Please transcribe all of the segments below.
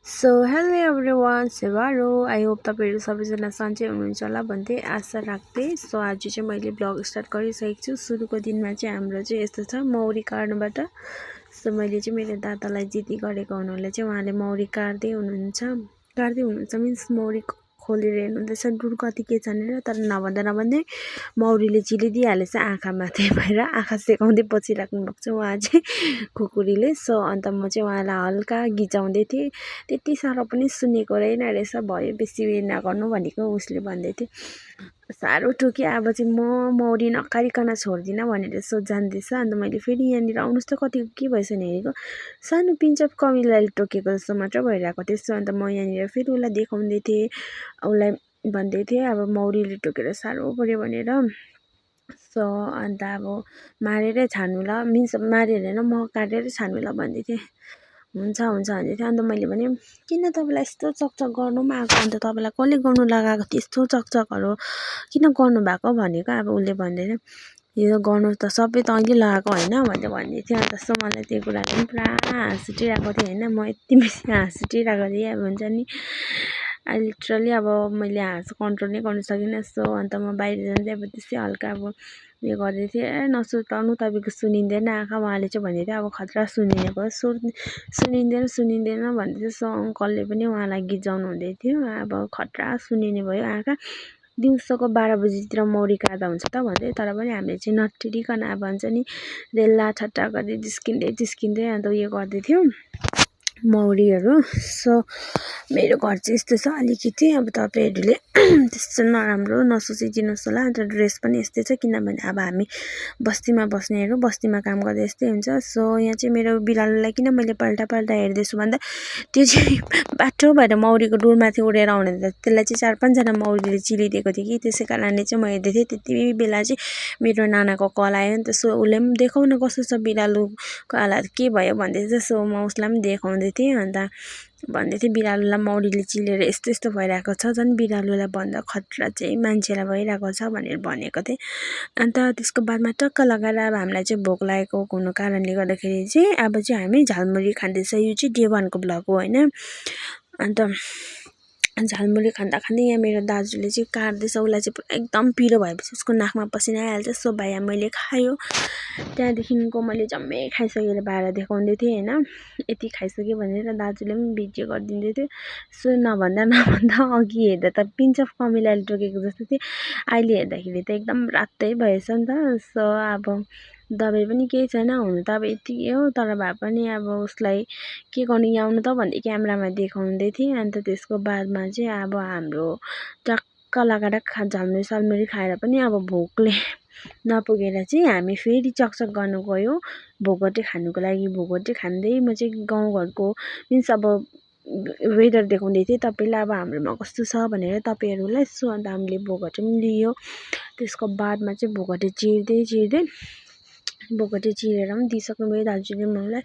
So hello everyone, सेवारो। I hope तपाईँहरू सबैजना सन्चै हुनुहुन्छ होला भन्दै आशा राख्दै। सो आज चाहिँ मैले ब्लग स्टार्ट गरिसकेको छु। सुरुको दिनमा चाहिँ हाम्रो चाहिँ यस्तो छ, मौरी काट्नुबाट। सो मैले चाहिँ मेरो दादालाई जिद्दी गरेको हुनाले चाहिँ उहाँले मौरी काट्दै हुनुहुन्छ मिन्स मौरी खोलेर हेर्नुहुँदैछ डुर कति के छैन। तर नभन्दै मौरीले चिलिदिइहालेछ आँखामा, त्यही भएर आँखा सेकाउँदै बसिराख्नु भएको छ उहाँ चाहिँ खुकुरीले। सो अन्त म चाहिँ उहाँलाई हल्का गिजाउँदै थिएँ, त्यति साह्रो पनि सुनेको रहेछ, भयो बेसी उयो नगर्नु भनेको उसले भन्दै थियो। साह्रो टोक्यो, अब चाहिँ म मौरी नकारिकन छोड्दिनँ भनेर जान्दैछ। अन्त मैले फेरि यहाँनिर आउनुहोस् त कतिको के भएछ नि हेरेको, सानो पिन्च अफ कमिलाले टोकेको जस्तो मात्र भइरहेको त्यस्तो। अन्त म यहाँनिर फेरि उसलाई देखाउँदै थिएँ, उसलाई भन्दै थिएँ अब मौरीले टोकेर साह्रो पऱ्यो भनेर। सो अन्त अब मारेरै छाड्नु ल, मिन्स मारेर होइन म काटेरै छाड्नु ल भन्दै थिएँ। हुन्छ भन्दै थियो। अन्त मैले भने किन तपाईँलाई यस्तो चकचक गर्नु पनि आएको, अन्त तपाईँलाई कसले गर्नु लगाएको त्यस्तो चकचकहरू किन गर्नुभएको भनेको। अब उसले भन्दै थियो यो गर्नु त सबै तैँले लगाएको होइन भनेर भन्दै थियो। अन्त जस्तो मलाई त्यो कुराले पनि पुरा हाँस उठिरहेको थियो होइन, म यति बेसी हाँस उठिरहेको थिएँ। अब हुन्छ नि लिटरली अब मैले हाँस कन्ट्रोल नै गर्नु सकिनँ। सो अन्त म बाहिर जाँदै अब त्यसै हल्का अब उयो गर्दै थिएँ, नसुर्ताउनु तपाईँको सुनिँदैन आँखा। उहाँले चाहिँ भन्दै थियो अब खतरा सुनिने भयो, सुनिँदैन भन्दै थियो। सो अङ्कलले पनि उहाँलाई गिजाउनु हुँदै थियो, अब खतरा सुनिने भयो आँखा, दिउँसोको 12 बजीतिर मौरी काट्दा हुन्छ त भन्दै। तर पनि हामीले चाहिँ नटिरिकन अब भन्छ नि रेला ठट्टा गर्दै जिस्किँदै अन्त उयो गर्दै थियो मौरीहरू। सो मेरो घर चाहिँ यस्तो छ अलिकति, अब तपाईँहरूले त्यस्तो नराम्रो नसोचिदिनुहोस् होला। अन्त ड्रेस पनि यस्तै छ, किनभने अब हामी बस्तीमा बस्नेहरू, बस्तीमा काम गर्दा यस्तै हुन्छ। सो यहाँ चाहिँ मेरो बिरालोलाई किन मैले पल्टा हेर्दैछु भन्दा त्यो चाहिँ बाटो भएर मौरीको डुरमाथि उडेर आउने, त्यसलाई चाहिँ 4-5 जना मौरीले चिलिदिएको थियो कि, त्यसै कारणले चाहिँ म हेर्दै थिएँ। त्यति बेला चाहिँ मेरो नानाको कल आयो नि त। सो उसले पनि देखाउन कस्तो छ बिरालोको हालत के भयो भन्दै थियो। सो म उसलाई पनि देखाउँदै थिएँ, अन्त भन्दै थिएँ बिरालोलाई मौरीले चिलेर यस्तो भइरहेको छ, झन् बिरालोलाई भन्दा खतरा चाहिँ मान्छेलाई भइरहेको छ भनेर भनेको थिएँ। अन्त त्यसको बादमा टक्क लगाएर अब हामीलाई चाहिँ भोक लागेको हुनु कारणले गर्दाखेरि चाहिँ अब चाहिँ हामी झालमुरी खाँदैछ। यो चाहिँ डे 1 को ब्लग हो होइन। अन्त झालमुरी खाँदा यहाँ मेरो दाजुले चाहिँ काट्दैछ, उसलाई चाहिँ पुरा एकदम पिरो भएपछि उसको नाकमा पसिना आइहाल्छ। सो भाइ मैले खायो, त्यहाँदेखिको मैले जम्मै खाइसकेर बाहिर देखाउँदै थिएँ होइन, यति खाइसकेँ भनेर दाजुले पनि भिडियो गरिदिँदै थियो। सो नभन्दा अघि हेर्दा त पिन्च अफ कमिलाले टोकेको जस्तो थियो, अहिले हेर्दाखेरि त एकदम रातै भएछ नि त। सो अब दबाई पनि केही छैन, हुनु त अब यति हो, तर भए पनि अब उसलाई के गर्नु, आउनु त भन्दै क्यामेरामा देखाउँदै थिएँ। अन्त त्यसको बादमा चाहिँ अब हाम्रो टक्क लगाएर झालमुरी खाएर पनि अब भोकले नपुगेर चाहिँ हामी फेरि चकचक गर्नु गयो भोगटे खानुको लागि। भोगटे खाँदै म चाहिँ गाउँघरको मिन्स अब वेदर देखाउँदै थिएँ तपाईँलाई, अब हाम्रोमा कस्तो छ भनेर तपाईँहरूलाई। सो अन्त हामीले भोगटे पनि लियो। त्यसको बादमा चाहिँ भोगटे चिर्दै भोगटे चिरेर पनि दिइसक्नुभयो दाजुले मलाई।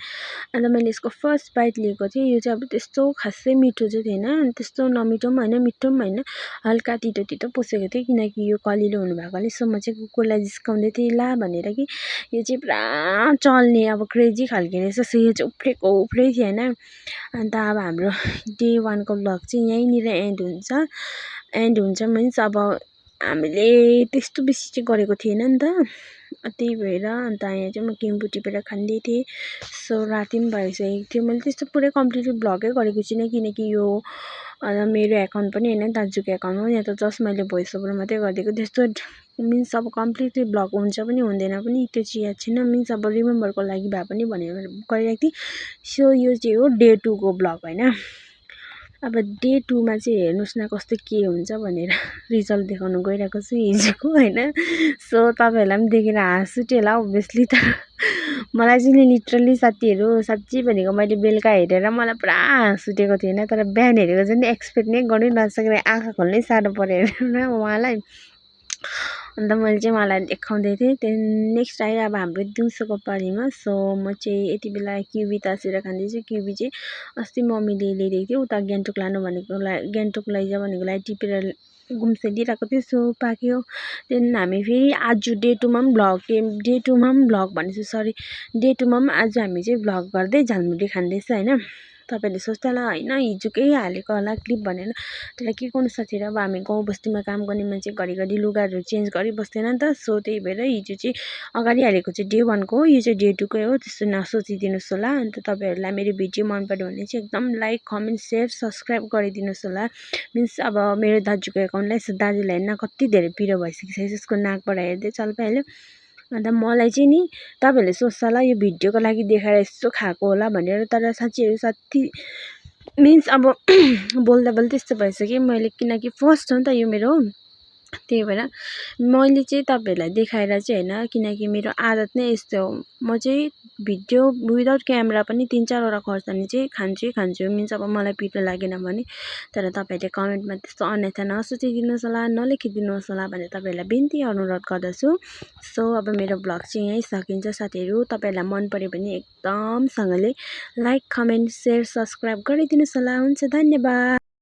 अन्त मैले यसको फर्स्ट बाइट लिएको थिएँ, यो चाहिँ अब त्यस्तो खासै मिठो चाहिँ थिएन, त्यस्तो नमिठो पनि होइन मिठो पनि होइन, हल्का तितो पसेको थियो किनकि यो कलिलो हुनुभएकोले। सो म चाहिँ कुकुरलाई जिस्काउँदै थिएँ ला भनेर कि यो चाहिँ पुरा चल्ने अब क्रेजी खालको रहेछ। सो यो चाहिँ उफ्रै थियो होइन। अन्त अब हाम्रो डे 1 को ब्लग चाहिँ यहीँनिर एन्ड हुन्छ मिन्स अब हामीले त्यस्तो बेसी चाहिँ गरेको थिएन नि त, त्यही भएर। अन्त यहाँ चाहिँ म किम्बु टिपेर खाँदै थिएँ। सो राति पनि भइसकेको थियो, मैले त्यस्तो पुरै कम्प्लिटली ब्लगै गरेको छुइनँ किनकि यो मेरो एकाउन्ट पनि होइन दाजुको एकाउन्ट हो, यहाँ त जस्ट मैले भोइस ओभर मात्रै गरिदिएको। त्यस्तो मिन्स अब कम्प्लिटली ब्लग हुन्छ पनि हुँदैन पनि त्यो चाहिँ याद छैन, मिन्स अब रिमेम्बरको लागि भए पनि भनेर गरिरहेको थिएँ। सो यो चाहिँ हो डे 2 को ब्लग होइन। अब डे 2 मा चाहिँ हेर्नुहोस् न कस्तो के हुन्छ भनेर रिजल्ट देखाउनु गइरहेको छु हिजोको होइन। सो तपाईँहरूलाई पनि देखेर हाँस उठ्यो होला अभियसली, तर मलाई चाहिँ लिटरली साथीहरू साँच्ची भनेको मैले बेलुका हेरेर मलाई पुरा हाँस उठेको थियो होइन, तर बिहान हेरेको चाहिँ एक्सपेक्ट नै गर्नै नसकेर आँखा खोल्नै साह्रो पऱ्यो हेरेर उहाँलाई। अन्त मैले चाहिँ उहाँलाई देखाउँदै थिएँ। त्यहाँदेखि नेक्स्ट आयो अब हाम्रो दिउँसोको पारीमा। सो म चाहिँ यति बेला क्युबी तासेर खाँदैछु। क्युबी चाहिँ अस्ति मम्मीले ल्याइदिएको थियो, उता गान्तोक लानु भनेको गान्तोक लैजा भनेकोलाई टिपेर घुम्साइदिइरहेको थियो। सो पाक्यो। त्यहाँदेखि हामी फेरि आज डे 2 मा पनि ब्लग भनेछु, सरी डे 2 मा पनि आज हामी चाहिँ ब्लग गर्दै झालमुरी खाँदैछ होइन। तपाईँहरूले सोच्नु होला होइन हिजोकै हालेको होला क्लिप भनेर, तर के गर्नु साथीहरू, अब हामी गाउँ बस्तीमा काम गर्ने मान्छे घरिघरि लुगाहरू चेन्ज गरिबस्दैन नि त। सो त्यही भएर हिजो चाहिँ अगाडि हालेको चाहिँ डे 1 को हो, यो चाहिँ डे 2 कै हो। त्यस्तो नसोचिदिनुहोस् होला। अन्त तपाईँहरूलाई मेरो भिडियो मन पर्यो भने चाहिँ एकदम लाइक कमेन्ट सेयर सब्सक्राइब गरिदिनुहोस् होला। मिन्स अब मेरो दाजुको एकाउन्टलाई यसो दाजुलाई हेर्न कति धेरै पिरो भइसकेको छ, यसको नाकबाट हेर्दै चल पाइहाल्यो। अन्त मलाई चाहिँ नि तपाईँहरूले सोच्छ होला यो भिडियोको लागि देखाएर यस्तो खाएको होला भनेर, तर साथी मिन्स अब बोल्दा बोल्दै त्यस्तो भइसक्यो मैले, किनकि फर्स्ट हो नि त यो मेरो, त्यही भएर मैले चाहिँ तपाईँहरूलाई देखाएर चाहिँ होइन, किनकि मेरो आदत नै यस्तो हो। म चाहिँ भिडियो विदाउट क्यामेरा पनि 3-4वटा खर्सानी चाहिँ खान्छु। मिन्स अब मलाई पिरो लागेन भने। तर तपाईँहरूले कमेन्टमा त्यस्तो अन्यथा नसोचिदिनुहोस् होला, नलेखिदिनुहोस् होला भनेर तपाईँहरूलाई बिन्ती अनुरोध गर्दछु। सो अब मेरो भ्लग चाहिँ यहीँ सकिन्छ साथीहरू। तपाईँहरूलाई मन पर्यो भने एकदमसँगले लाइक कमेन्ट सेयर सब्सक्राइब गरिदिनुहोस् होला। हुन्छ, धन्यवाद।